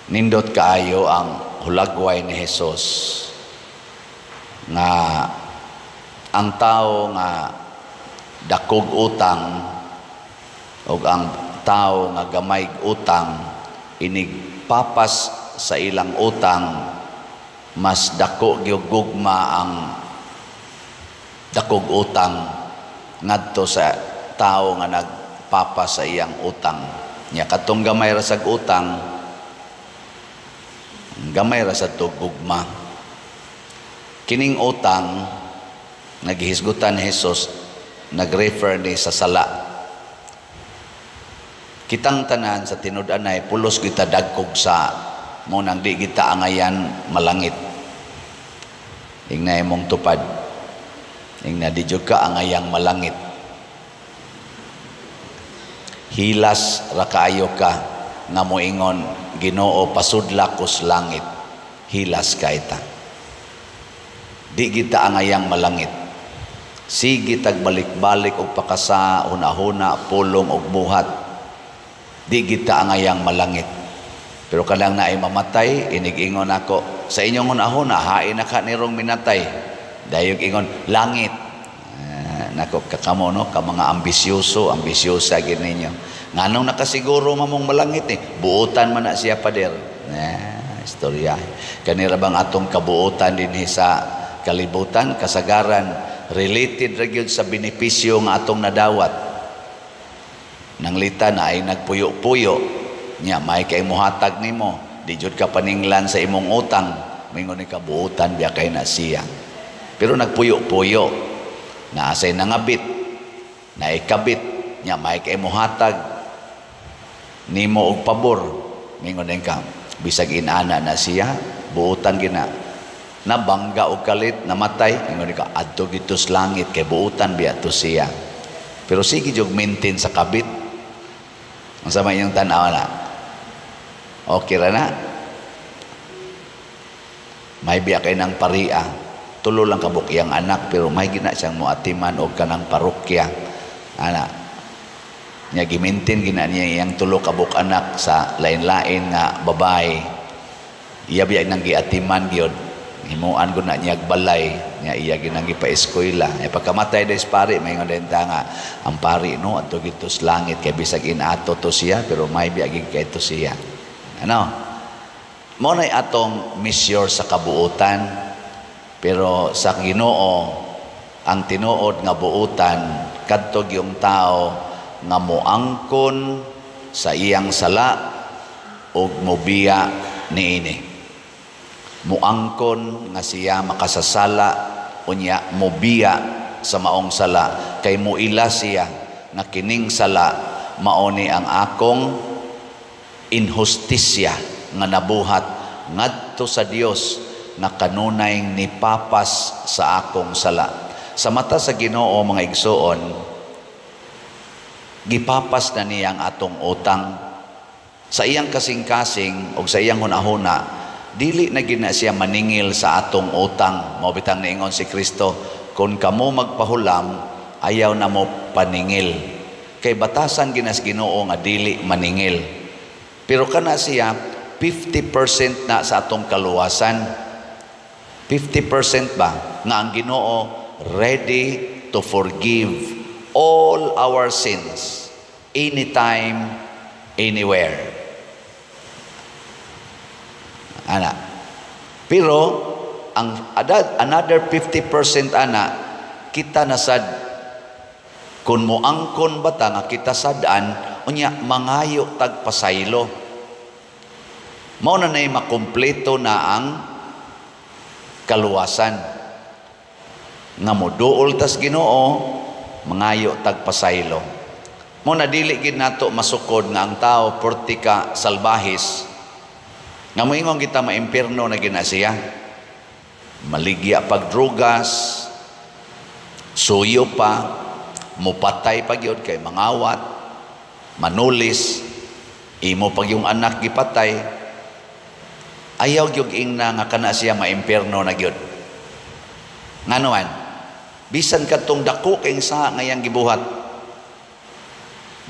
Nindot kaayo ang hulagway ni Jesus nga ang tao nga dakog utang o ang tao nga gamay utang, inig papas sa ilang utang, mas dako gyud gugma ang dakog utang ngadto sa tao nga nagpapas sa iyang utang. Nya katong gamay ra sag utang, gamay ra sad to gugma. Kining utang naghihisgutan ni Jesus, nag-refer ni sa sala. Kitang tanan sa tinud-anay, pulos kita dagkog sa mo nang di kita angayan malangit. Ingna imong tupad. Ingna, di jud ka angayang malangit. Hilas ra kaayo ka nga moingon, "Ginoo, pasudla ko sa langit." Hilas ka ita. Di kita angayang malangit. Sige tag balik-balik og pakasa, huna-huna, pulong og buhat. Di kita angayang malangit. Pero kanang naay mamatay, inig-ingon ako, sa inyong huna-huna, hain na ka nirong minatay. Dayog ingon, langit. Nako, kakamo no, ka mga ambisyoso, ambisyosa gid ninyo. Nganong nakasiguro mamong malangit eh, buotan man na siya, pader. Istorya. Kanira bang atong kabuotan dinhi sa kalibutan, kasagaran, related ra gyud sa benepisyo nga atong nadawat. Nanglita na ay nagpuyo-puyo, nya may kay muhatag nimo, di jud ka paninglan sa imong utang, mingon ni kabuotan biya kay na siya. Pero nagpuyo-puyo, naasay nangabit, naikabit, nya may kay muhatag nimo og pabor, mingon din ka, bisag inana na siya, buotan gina. Nabangga og kalit, namatay, ingon ka, adto gito sa langit kay buotan biya to siya. Pero sige jud maintain sa kabit. Ang sama inyong tan-aw na. Okay ra na. May biya kay ng paria. Tulo lang kabuk iyang anak pero may gina siyang muatiman og kanang parokya. Ana. Nya gimintin gina niya iyang tulo kabuk anak sa lain-lain nga babae. Iya biya nang giatiman gyud. Himuan ko na niya balay nya iya ginang gipa-eskwela. E pagkamatay des pari, may din ta nga ang pari no adto gito sa langit kay bisag inato to siya pero may biya gid kay to siya. Ano? Mao nay atong measure sa kabuutan, pero sa Ginoo ang tinuod nga buutan kadto yung tao nga moangkon sa iyang sala ug mobiya niini. Muangkon nga siya makasasala, unya mobiya sa maong sala kay muila siya nga kining sala mao ni ang akong inhustisya nga nabuhat ngadto sa Dios nga kanunay nipapas sa akong sala. Sa mata sa Ginoo, mga igsuon, gipapas na niya ang atong utang. Sa iyang kasing-kasing o sa iyang hunahuna, dili na gina siya maningil sa atong utang. Mao bitang niingon si Kristo, kung kamo magpahulam, ayaw na mo paningil. Kay batasan ginas Ginoo nga dili maningil. Pero kana siya 50% na sa atong kaluwasan. 50% ba nga ang Ginoo ready to forgive all our sins anytime, anywhere. Ana. Pero ang another 50% ana kita na sad kung moangkon bata nga kita sad-an, unya mangayo tag pasaylo. Mao na nay makumpleto na ang kaluwasan. Nga moduol tas Ginoo, mangayo tag pasaylo. Mo na dili gid nato masukod nga ang tao porti ka salbahis nga moingon kita maimpierno na gina siya. Maligya pag drugas, suyo pa, mupatay pa gyud kay mangawat, manulis, imo pag yung anak gipatay, ayaw gyud ingna nga kana siya maimpierno na gyud. Ngano man, bisan kadtong dako kay sa ngayang gibuhat,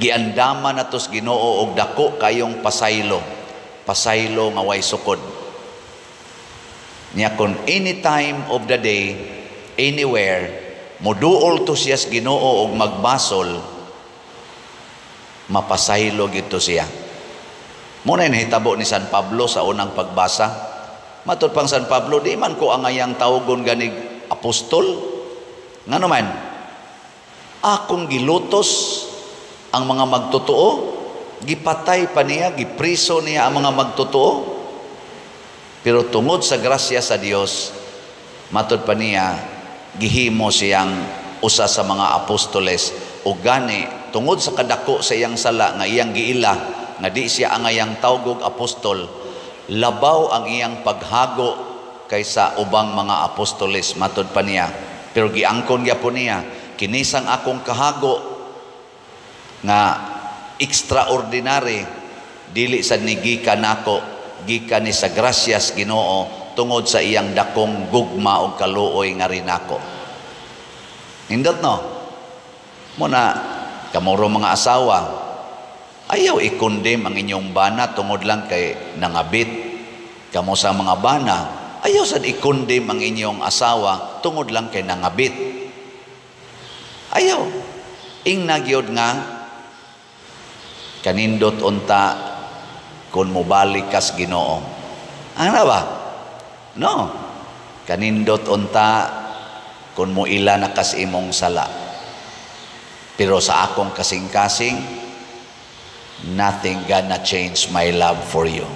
giandama na tos Ginoo og dako kayong pasaylo. Pasaylo nga way sukod. Nya kon any time of the day, anywhere, muduol to siya sa Ginoo og magbasol, mapasaylo gito siya. Muna nahitabo ni San Pablo sa unang pagbasa. Matud pang San Pablo, "Di man ko angayang tawgon ganig apostol. Ngano man, akong gilutos ang mga magtotoo." Gipatay pa niya, gipriso niya ang mga magtotoo. Pero tungod sa grasya sa Dios, matud pa niya, gihimo siyang usa sa mga apostoles. O gani, tungod sa kadako sa iyang sala nga iyang giila, nga di siya angayang tawgog apostol, labaw ang iyang paghago kaysa ubang mga apostoles, matud pa niya. Pero giangkon gyapon niya, "Kinisang akong kahago nga extraordinary, dili sa ni gikan nako, gikan ni sa grasyas Ginoo tungod sa iyang dakong gugma og kaluoy nga rinako." Nindot, no? Muna kamuro mga asawa, ayaw i-condemn ang inyong bana tungod lang kay nangabit. Kamo sa mga bana, ayaw sad i-condemn ang inyong asawa tungod lang kay nangabit. Ayaw. Ingna gyud nga kanindot unta kung mobalik kas Ginoo. Ano ba? No. Kanindot unta kung moila na kas imong sala. Pero sa akong kasing-kasing, nothing gonna change my love for you.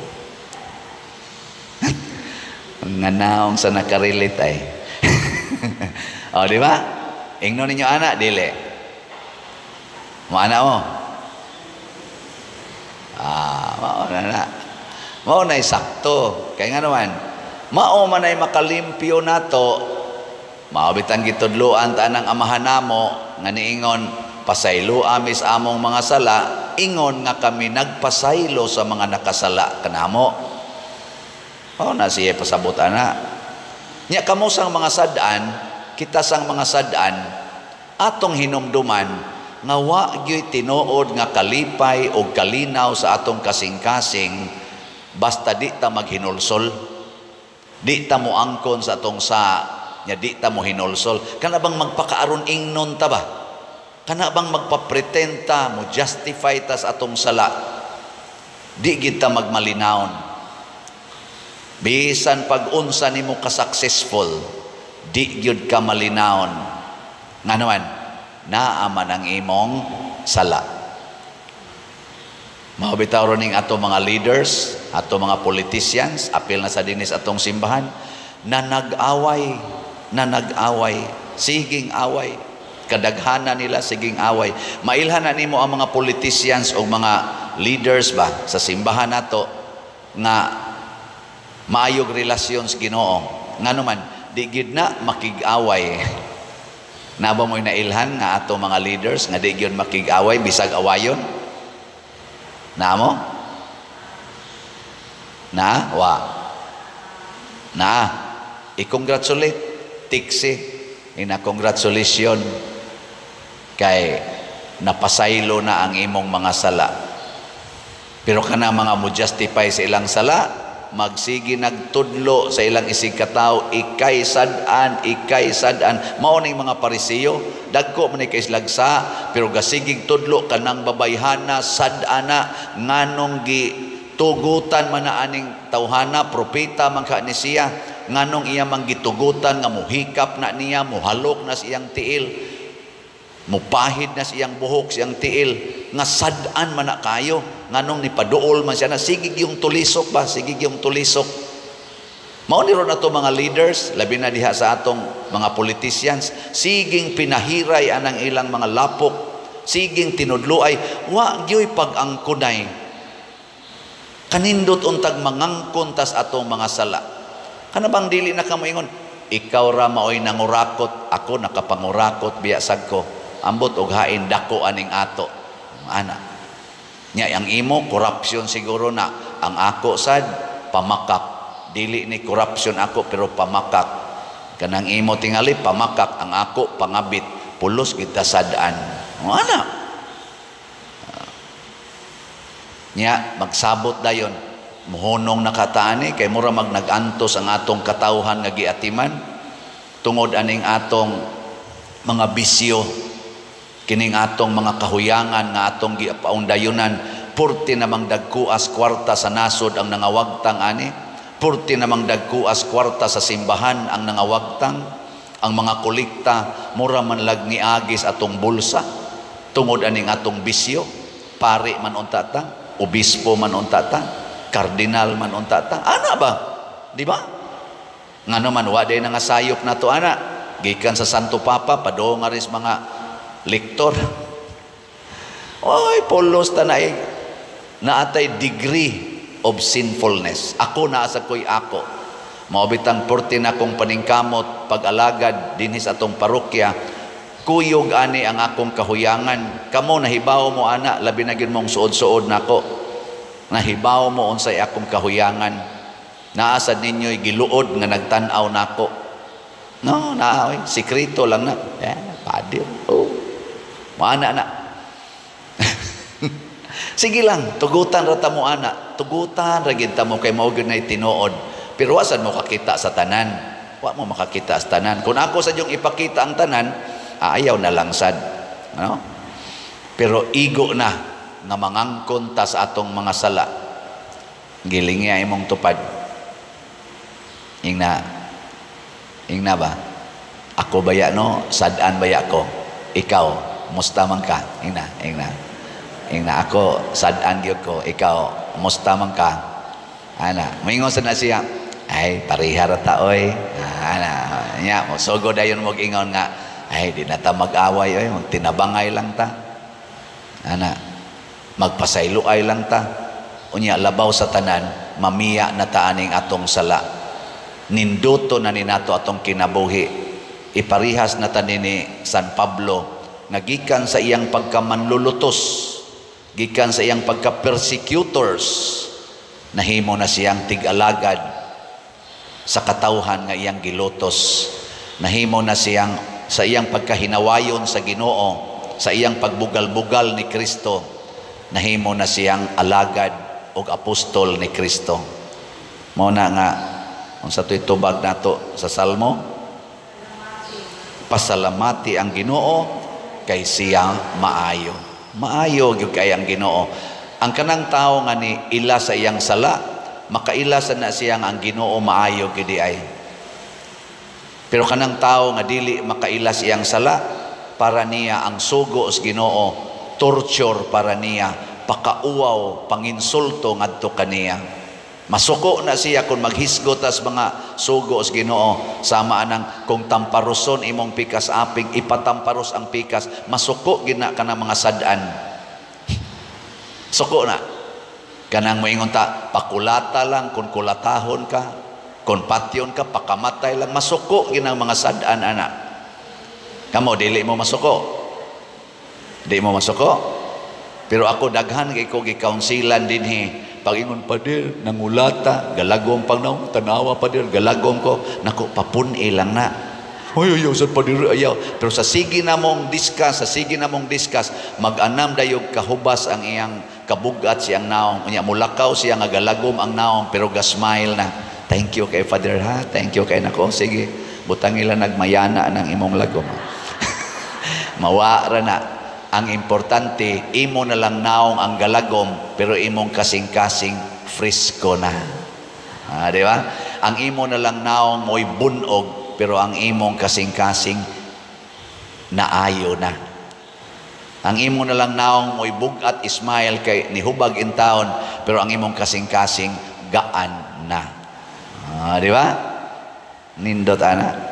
Nga naong sa nakarelate ay. O, di ba? Ingno ninyo ana, dili. Mo ana mo. Ah, mao na na. Mao na sakto. Kaya nga naman, mao man ay makalimpyo nato, mao bitang gitudloan ta ng amahan namo nga niingon, "Pasaylo amis among mga sala, ingon nga kami nagpasaylo sa mga nakasala kanamo." Mao na siya pasabot ana. Nya kamo sang mga sad-an, kita sang mga sad-an, atong hinumduman nga wa gyud tinuod nga kalipay o kalinaw sa atong kasing-kasing basta di ta maghinulsol. Di ta moangkon sa atong sa nya di ta mo hinulsol. Kana bang magpakaaron ingnon ta ba? Kana bang magpa-pretend ta, mo justify ta sa atong sala? Di gid ta magmalinawon. Bisan pag unsa nimo ka successful, di gyud ka malinawon. Nga naman, naa man ang imong sala. Mao bitaw ning ato mga leaders, ato mga politicians, apil na sa dinis atong simbahan, na nag-away, siging away. Kadaghanan nila siging away. Mailhan na nimo ang mga politicians o mga leaders ba sa simbahan nato nga maayog relasyon sa Ginoo. Ngano man, di gid na makig-away. Naba mo'y nailhan nga ato mga leaders nga di gyud makig-away bisag awayon? Namo? Na? Wa. Na. I-congratulate. Tiksi. Ina congratulation kay napasaylo na ang imong mga sala. Pero kana mga mo justify sa ilang sala, magsige nagtudlo sa ilang isig katawo, ikay sad-an, ikay sad-an. Mao ning mga Parisiyo, dagko man ni kay sa, pero gasigig tudlo kanang babayhana, sad-ana, nganong gi tugutan man na aning tawhana, propeta man ka ni siya, nganong iya man gitugutan nga muhikap na niya, muhalok na siyang tiil, mupahid na siyang buhok, siyang tiil, nga sad-an man na kayo, nganong nipaduol man siya na, sige yung tulisok ba, sige yung tulisok. Mao ni ron ato mga leaders, labi na diha sa atong mga politicians, siging pinahiray anang ilang mga lapok, siging tinudluay, wa gyoy pag-angkunay. Kanindot untag mangangkon tas atong mga sala. Kana bang dili na kamo ingon, "Ikaw ra maoy nangurakot, ako nakapangurakot biya sad ko. Ambot og hain dako aning ato." Ana. Nya ang imo corruption siguro na, ang ako sad pamakak. Dili ni corruption ako pero pamakak. Kanang imo tingali pamakak, ang ako pangabit. Pulos kita sad-an. Ana. Nya magsabot dayon. Muhunong nakataani kay mura mag nag-antos ang atong katawhan nga giatiman tungod aning atong mga bisyo, kining atong mga kahuyangan nga atong gipaundayunan. Purti namang dagkuas kwarta sa nasod ang nangawagtang ani, purti namang dagkuas kwarta sa simbahan ang nangawagtang. Ang mga kolekta mura man lag niagis atong bulsa tungod aning atong bisyo. Pari man unta ta, obispo man unta ta, kardinal man unta ta, ana ba? Di ba? Ngano man wa day nga sayop nato ana, gikan sa Santo Papa padung nga ris mga lektor. Oy, pulos ta na naatay degree of sinfulness. Ako naa sa ko'y ako. Mao bitang porti na akong paningkamot pag-alagad dinhi sa atong parokya, kuyog ani ang akong kahuyangan. Kamo nahibaw mo ana, labi na gyud mong suod-suod nako. Nahibaw mo unsay akong kahuyangan. Naa sad ninyo'y giluod nga nagtan-aw nako. No, naa oy, sikreto lang na. Eh, padir. Oh. Maana na. Sige lang, tugutan ra ta mo ana, tugutan ra gid ta mo kay mao gyud nay tinuod. Pero wa sad mo kakita sa tanan. Wa mo makakita sa tanan. Kung ako sa dyong ipakita ang tanan, ayaw na lang sad. Ano? Pero igo na nga mangangkon ta sa atong mga sala. Gilingi ay imong tupad. Ingna. Ingna ba? Ako baya no, sad-an baya ko. Ikaw, musta man ka? Ingna, ingna. Ingna ako, sad-an gyud ko. Ikaw, musta man ka? Ana, moingon sa na siya, ay pareha ra ta oy. Ana, nya mo sugod dayon mo ingon nga, ay di na ta mag-away oy, magtinabangay lang ta. Ana, magpasayloay lang ta. Unya labaw sa tanan, mamiya na ta aning atong sala. Ninduto na ni nato atong kinabuhi. Iparihas na ta ni San Pablo nga gikan sa iyang pagkamanlulutos, gikan sa iyang pagka-persecutors, nahimo na siyang tig-alagad sa katawhan nga iyang gilutos. Nahimo na siyang sa iyang pagkahinawayon sa Ginoo, sa iyang pagbugal-bugal ni Kristo, nahimo na siyang alagad og apostol ni Kristo. Mao na nga unsa to'y tubag nato sa Salmo? Pasalamati ang Ginoo kay siya maayo. Maayo gyud kay ang Ginoo. Ang kanang tawo nga ni ila sa iyang sala, makaila sa na siya nga ang Ginoo maayo gyud ay. Pero kanang tawo nga dili makaila sa iyang sala, para niya ang sugo sa Ginoo, torture para niya, pakauwaw, panginsulto ngadto kaniya. Masuko na siya kung maghisgot as mga sugo sa Ginoo, sama anang kung tamparoson imong pikas aping, ipatamparos ang pikas, masuko gina kanang mga sad-an. Suko na. Kanang moingon ta, pakulata lang kung kulatahon ka, kung patyon ka, pakamatay lang, masuko gina ang mga sad-an ana. Kamo dili mo masuko. Di mo masuko. Pero ako daghan kay ko gi-counselan dinhi. Pag-ingon padir, nangulata, galagom pang naong, tanawa padir, galagom ko, nako, papun-i lang na. Ay, ayaw, sad padir, ayaw. Pero sa sige na mong discuss, sa sige na mong discuss, mag-anam dayog kahubas ang iyang kabugat siyang naong. Unya, mulakaw siya nga galagom ang naong, pero gasmile na. Thank you kay Father ha, thank you kay nako. Sige, butang ila nagmayana ng imong lagom. Mawa ra na. Ang importante, imo na lang naong ang galagom, pero imong kasing-kasing fresko na. Ah, di ba? Ang imo na lang naong mo'y bunog, pero ang imong kasing-kasing naayo na. Ang imo na lang naong mo'y bugat smile kay nihubag in town, pero ang imong kasing-kasing gaan na. Ah, di ba? Nindot ana.